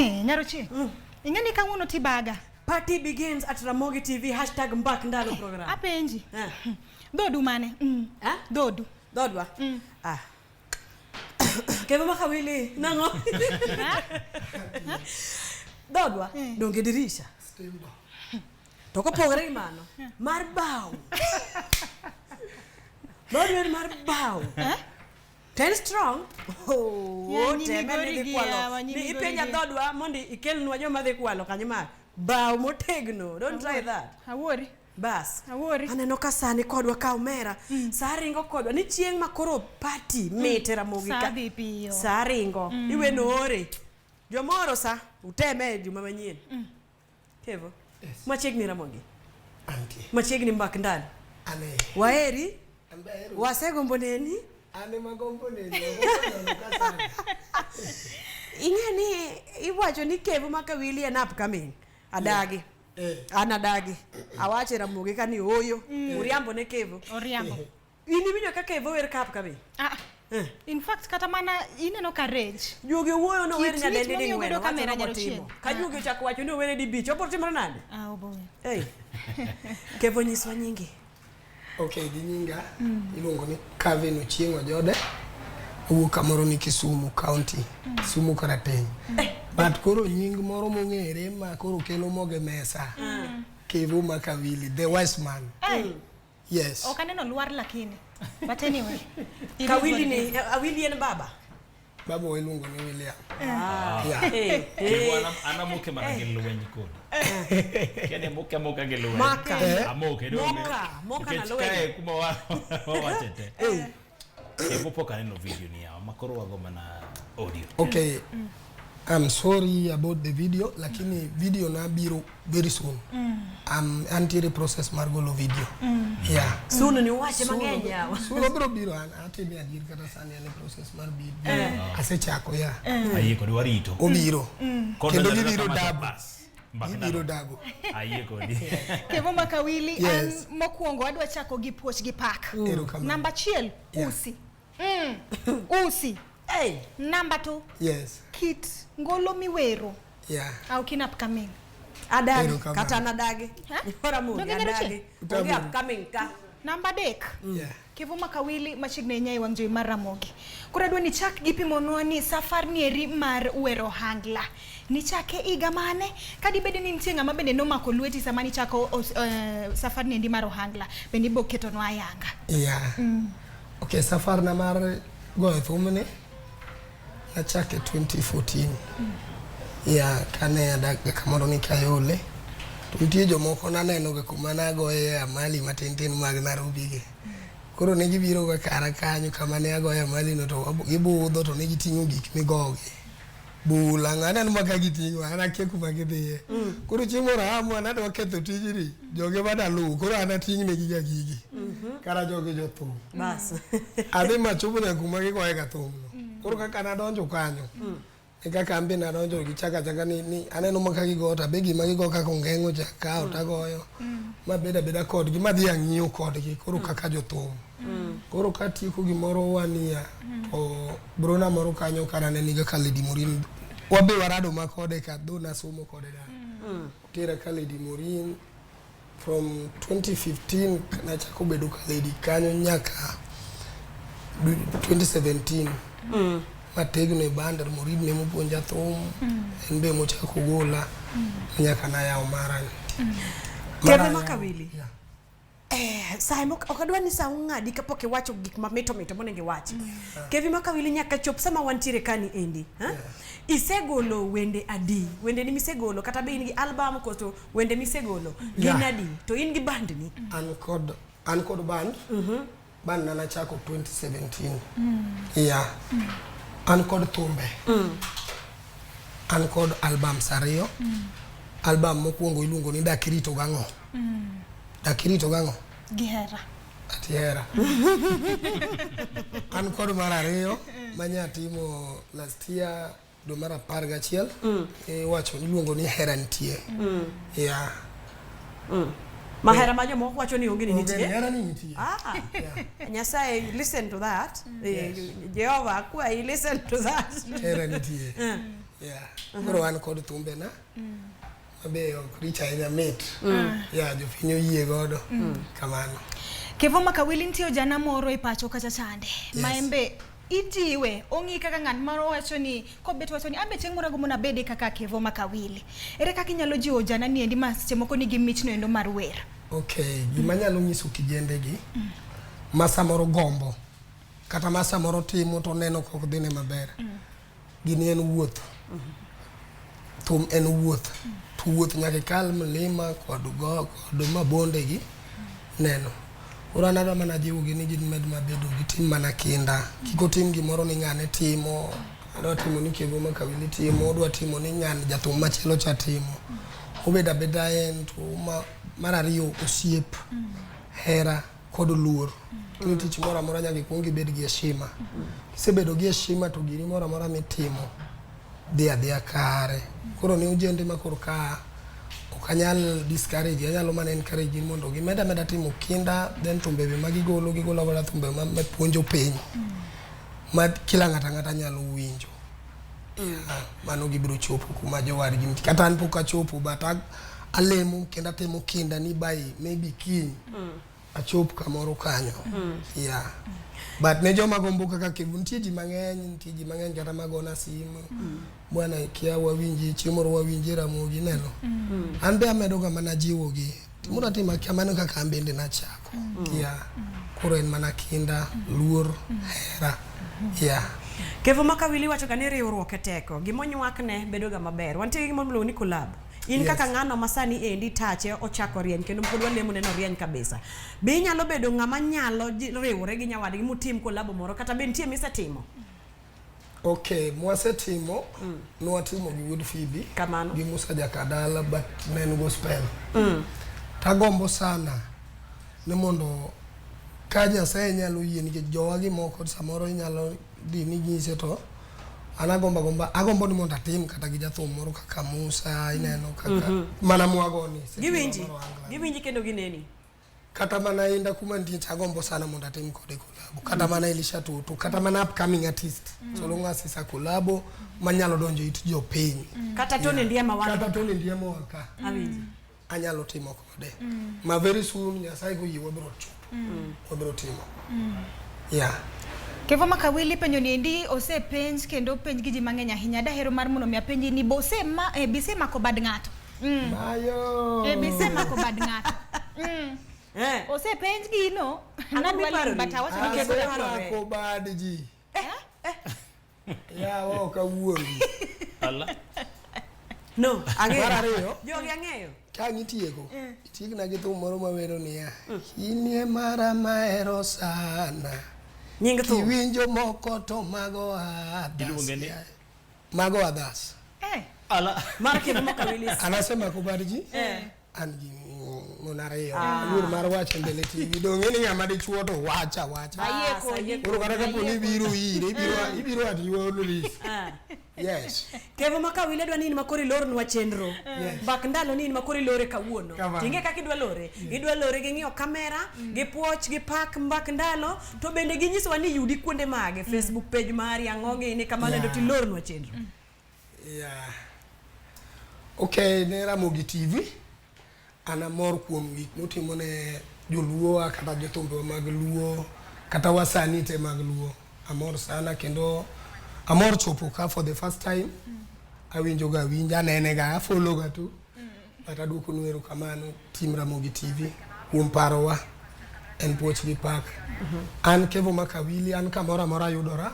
Nyarochi. Ing'e ni kawuono tibaga. Party begins at Ramogi TV hashtag mbak ndalo program. Apenji. Eh. Dhodu mane? Eh? Dhodu. Dhodwa. Ah. Kevo makawili nang'o? Dhodwa donge dirisha. To kopogore gi mano, mar bao. Dhodwa en mar bao. Ten strong. Oh, Ya, nyimi teme gori ni dhi gi kwalo. yawa, nyimi Ni gori ipenja gi. dhodwa mondo ikelnwa joma dhi kwalo kanyo mar bao motegno. Don't try that. Awuori. Bas. Awuori. Aneno ka sani kodwa ka omera. Sa ringo kodwa. Ni chieng' ma koro party mit e Ramogi Sa ka. dhi piyo. Sa ringo. Iweno ore. Jomoro sa uteme e juma manyien. Kevo. Yes. Machiegni Ramogi. Antie. Machiegni mbak ndalo. Ane. Waheri. An be ahero. Wasegombo neni. An ema gombo neni. Agombo neno ka sani. Ing'e ni iwacho ni Kevo ma Kawili en upcoming. Adagi. Eh. An adagi. Awacho e Ramogi ka ni ooyo. Uriambo ne Kevo. Oriambo. In iwinjo ka Kevo wer ka upcoming? Ah. Eh. In fact kata mana ineno ka rage. Juogi owuoyo no wer Kit nyadendi lit ding'wen. momiyo godo Owacho kamera ni Nyarochiel. obotimo. Ka juogi ochako wacho ni owere di bich, obiro timore nade? Ah, obowe. Hey. Kevo nyiswa nyingi. Okay, gi nyinga iluongo ni Calvin Ochieng' Ojode. Awuok kamoro ni Kisumu County, Kisumu Karateng'. But koro nying moro mong'ere ma koro kelo mogo e mesa. Kevo Makawili, the wise man. Hey. Yes. Ok aneno lwar lakini. But anyway. It is Kawili what it ni is. Awili en baba. Baba wa iluongo ni William. Yeah. Eh, Kevo eh. an amoke mana gi lweny kodi. Kene moke amoka gi lweny. Maka. Eh. Amoke. donge? Moka, moka na Nikech lweny. kae kuma wawache te. Kevo pok aneno video ni yawa, ma koro wago mana audio. Okay. I'm sorry about the video, lakini video na biro very soon. Antiere process mar golo video. Yeah. Soon ni uwache mang'eny yawa. Soon obiro biro an atime adier kata sani an e process mar video. Asechako ya. Ayie kodi warito. Obiro. Kod Kendo donjore gibiro kama to dabu. bas. Mbak Gibiro ndalo. dabu. Ayie kodi. Kevo Makawili, Yes. an mokwongo adwa chako gi puoch gi pak. Erokamano. Namba achiel, Yeah. usi. Usi. Hey. Namba 2, Yes. kit ngolo miwero. Yeah. Au kin upcoming. Adagi. Erokamano. Kata an adagi. Ha? Ramogi Donge Nyarochiel? adagi. Onge upcoming ka. Namba 3. Yeah. Kevo Makawili machiegni ahinya e wang' jowi mar Ramogi. Koro adwa ni chak gi pimonwa ni safar ni eri mar wero ohangla. Nichake higa mane? Kadibed ni nitie ng'ama bende nomako lweti sama nichako safar ni endi mar ohangla, bende ibo ketonwa ayanga. Yeah. Okay, safar na mar goyo thumni nachake 2014. Yeah, kane adak ga kamoro ni Kayole. To nitie jomoko naneno ga kuma nagoye amali matin tin mag Nairobi gi. Koro ne gibiro ga kara kanyo kama ne agoye amali no to gibudho to ne giting'o gik migogi. Bul ang'o aneno ma ka giting'o an akia kuma gidhiye. Koro chieng' moro aamua ni adwa ketho tijni, jogi ema daluw koro an ating'negi ga gigi. Kara jogi jothum. Bas. Adhi machopo nyaka kuma gigoye ga thum no. Koro kaka nadonjo kanyo, e kaka an be nadonjo gichako achaka ni aneno ma ka gigo to abe gima gigo kaka ongeng'o cha akawo tagoyo. Mabed abeda kodgi madhi ang'iyo kodgi koro kaka jothum. Koro katieko gimoro one year to brona moro kanyo kara ne niga ka Lady Morin. Wabe warado ma kode ka dho nasomo kode da. Tera ka Lady Morin from 2015 nachako bedo ka Lady kanyo nyaka 2017. Mategno e band Morin ne mopuonja thum en be mochako gola nyaka nayawo mara ni. Kevo Mara Makawili. Yeah. Sa ok adwa ni sa ung'adi kapok iwacho gik mamito mito monego iwachi. Kevi Makawili nyaka chop sama wantiere kani endi. Ha? Yeah. Isegolo wende adi? Wende ni misegolo kata be in gi album koso wende misegolo gin Yeah. adi? To in gi band ni? An kod band. Band na nachako 2017. Yeah. An kod thumbe. An kod albums ariyo. Album mokwongo iluongo ni Dak Irito Gang'o. Dak Irito Gang'o? Gihera. Ati hera. An kod mar ariyo manya timo last year dwe mar 11. Iwacho iluongo ni Hera Nitie. Yeah. Mahera ma jomoko wacho ni onge ni Onge nitie. ni hera ni nitie. Ah, Nyasaye listen to that. Jehova akwayi listen to that. Hera nitie. Yeah. Koro an kod thumbena mabe ok rich ahinya mit. Yeah, jopiny oyie godo. Kamano. Kevo Makawili nitie ojana moro e pacho kacha chande. Yes. Maembe ijiwe ong'i kaka ng'at moro wacho ni kobet wacho ni ambe chieng' moro agombo nabede kaka Kevo Makawili. Ere kaka inyalo jiwo ojana ni endi ma seche moko nigi michno endo mar wer? Okay, gima anyalo nyiso kijende gi ma samoro gombo kata ma samoro timo to neno ka ok dhine maber. Gini en wuoth. Thum en wuoth. To wuoth nyaka ikal mlima kod go kod mabonde gi neno. Koro an adwa mana jiwogi ni gimed mabedo gitim mana kinda. Kik otim gimoro ni ng'ane timo, adwa timo ni Kevo Makawili timo, odwa timo ni ng'ane jathum machielo cha timo. Obed abeda en to ma, mar ariyo osiep, hera kod luor. Ni tich moro amora nyaka ikuong ibed gi heshima. Kisebedo gi heshima to giri moro amora mitimo dhi adhiya kare. Koro ne ojende ma kor ka ok anyal discourage, anyalo mana encourage gi mondo gimed ameda timo kinda, then thumbe be ma gigolo, gigolo agola thumbe ma puonjo piny. Ma kila ng'ato ang'ata nyalo winjo. Yeah, mano gibiro chopo kuma jowadgi nitie. Kata an pok achopo but alemo kendo atimo kinda ni by maybe kiny achop kamoro kanyo. Yeah. But ne joma gombo kaka Kevo, nitie ji mang'eny, nitie ji mang'eny kata magona simu. Bwana kia wawinji, chieng' moro wawinji e Ramogi ineno. An be amedo ga mana jiwogi. Timoro atima kia mano kaka an bende nachako. Yeah. Koro en mana kinda, luor, hera. Yeah. Kevo Makawili wacho ga ni riwruok e teko. Gima onywakne bedo ga maber. Wantie gi gima iluongo ni collab. In Yes. kaka ng'ano ma sani endi tache ochako rieny kendo pod walemo neno rieny kabisa. Be inyalo bedo ng'ama nyalo riwore gi nyawadgi mutim collab moro kata be nitie misetimo? Okay, mwasetimo, nwatimo gi Wuod Phoebe. Kamano. Gi Musa Jakadala, but ne en gospel. Tagombo sana ni mondo ka Nyasaye nyalo yie nikech jowagi moko samoro inyalo dhi ni nyise to an agombo agomba agombo ni mondo atim kata gi jathum moro kaka Musa ineno kaka mana mwagoni Giwinji. Giwinji kendo gineni. kata mana Inda kuma nitie cha agombo sana mondo atim kode collabo kata mana Elisha Toto kata mana upcoming artist so long as it's a collabo manyalo donjo it jopiny Kata Tony Ndiema wan. kata Tony Ndiema waka Awinji. anyalo timo kode ma very soon Nyasaye koyie wabiro chopo wabiro timo yeah. Kevo Makawili penjo ni endi osepenj kendo penj gi ji mang'eny ahinya. Dahero mar mondo mi apenji ni bose ma bise mako bad ng'ato. Mayo Bise mako bad ng'ato. Osepenj gino. Ang'o Nadwa miparo ling' ni? but awacho ni Kevo asemako bad ji yawa ok awuondi. Ala. No, ang'eyo. Mar ariyo. Jogi ang'eyo. Ka ang' itieko, itiekna gi thum moro mawero niya, inie mara mahero sana. Nying thum. Kiwinjo moko to mago others. Iluonge ni? Mago others. Ala. Mar Kevo Makawili. Anasema bad ji an gi mon ariyo. Luor mar wacho e mbele TV. Dong' ni ng'ama dichuo to wacha wacha. Ayie Ah, kodi. sayie Koro kata kapo ni ibiro ire, ibiro at your own risk. Ah. Yes. Kevo Makawili adwa ni in ma koro ilornwa chenro. Yes. Mbak ndalo ni in ma koro ilore kawuono. Kamano. Ting'e kaka idwa lore. Idwa lore gi ng'iyo kamera, gi puoch, gi pak mbak ndalo, to bende ginyisowa ni yudi kuonde mage, Facebook page mari, ang'o gini, kamano endo Yeah. tilornwa chenro. Yeah. Okay, ne Ramogi TV. An amor kuom gik mutimo ne joluo kata jothumbewa mag luo kata wasanii te mag luo. Amor sana kendo amor chopo ka for the first time. Awinjo ga winja, anene ga, afollow ga tu. But aduoko nu erokamano team Ramogi TV kuom parowa en puoch gi pak. An Kevo Makawili, an kamoro amora yudora.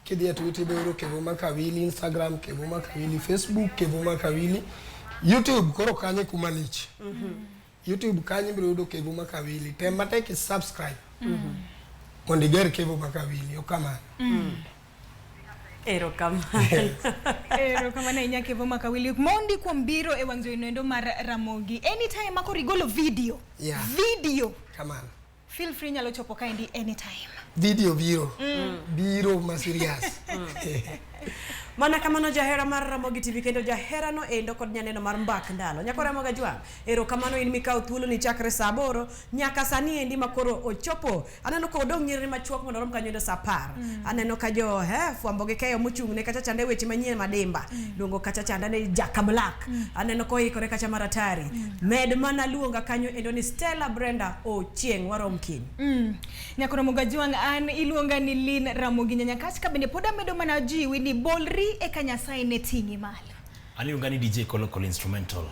Kidhi e Twitter ibiro yudo Kevo Makawili, Instagram Kevo Makawili, Facebook Kevo Makawili, YouTube koro kanyo e kuma lich. YouTube kanyo ibiro yudo Kevo Makawili. Tem matek i subscribe mondo iger Kevo Makawili. Okamano. Erokamano. Erokamano ahinya Kevo Makawili. Mondi kuom biro e wang' jowi noendo mar Ramogi. Anytime ma koro igolo video. Yeah. Video. Kamano. Feel free nyalo chopo kaendi anytime. Video biro. Biro ma serious. Mana kamano jahera mar Ramogi TV kendo jaherano endo kod nyaneno mar Mbak Ndalo. Nyako Ramogi Ajwang', erokamano in mikawo thuolo ni chakre saa aboro nyaka sani endi makoro ochopo. Aneno ka odong' nyiriri machuok mondo orom kanyo endo saa apar. Aneno ka jo fwambo gi keyo mochung' ne kacha chande weche manyien madimba. Luongo kacha chande ni Jaka Black. Aneno koikore kacha maratari. Med mana luonga kanyo endo ni Stella Brenda Ochieng' warom kiny. Nyako Ramogi Ajwang' an iluonga ni Lynn Ramogi Nyanyakach ka bende pod amedo mana jiwi ni bolri eka Nyasaye ne ting'i malo. An iluonga ni DJ Kolokol Instrumental.